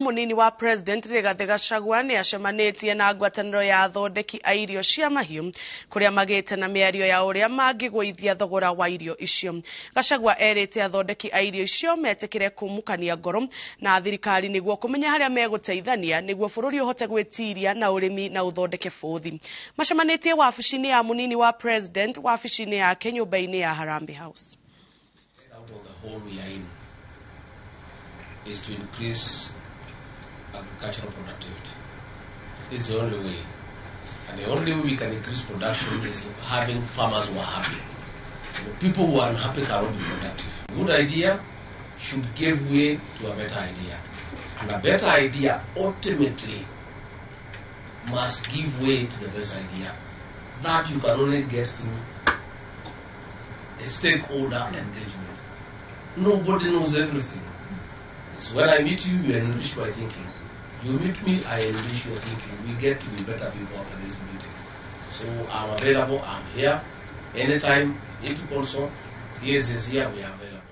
Mũnini wa President Rigathĩ Gachagua nĩ acemanĩtie na ngwatanĩro ya athondeki a irio cia mahiũ kũrĩa magĩte na mĩario ya ũrĩa mangĩgũithia thogora wa irio icio. Gachagua erĩte athondeki a irio icio metĩkĩre kumũkania ngoro na thirikari nĩguo kũmenya harĩa megũteithania nĩguo bũrũri ũhote gwĩtiria na ũrĩmi na ũthondeke bũthi. Macemanĩtie wabici-inĩ ya mũnini wa President wabici-inĩ yake nyũmba-inĩ ya Harambee House. Out of the hole we are in is to increase agricultural productivity. It's the only way. And the only way we can increase production is having farmers who are happy. The people who are unhappy cannot be productive. Good idea should give way to a better idea. And a better idea ultimately must give way to the best idea. That you can only get through a stakeholder engagement. Nobody knows everything. It's when I meet you, you enrich my thinking. You meet me, I enrich your thinking. We get to be better people after this meeting. So I'm available, I'm here. Anytime, need to consult, yes is here, we are available.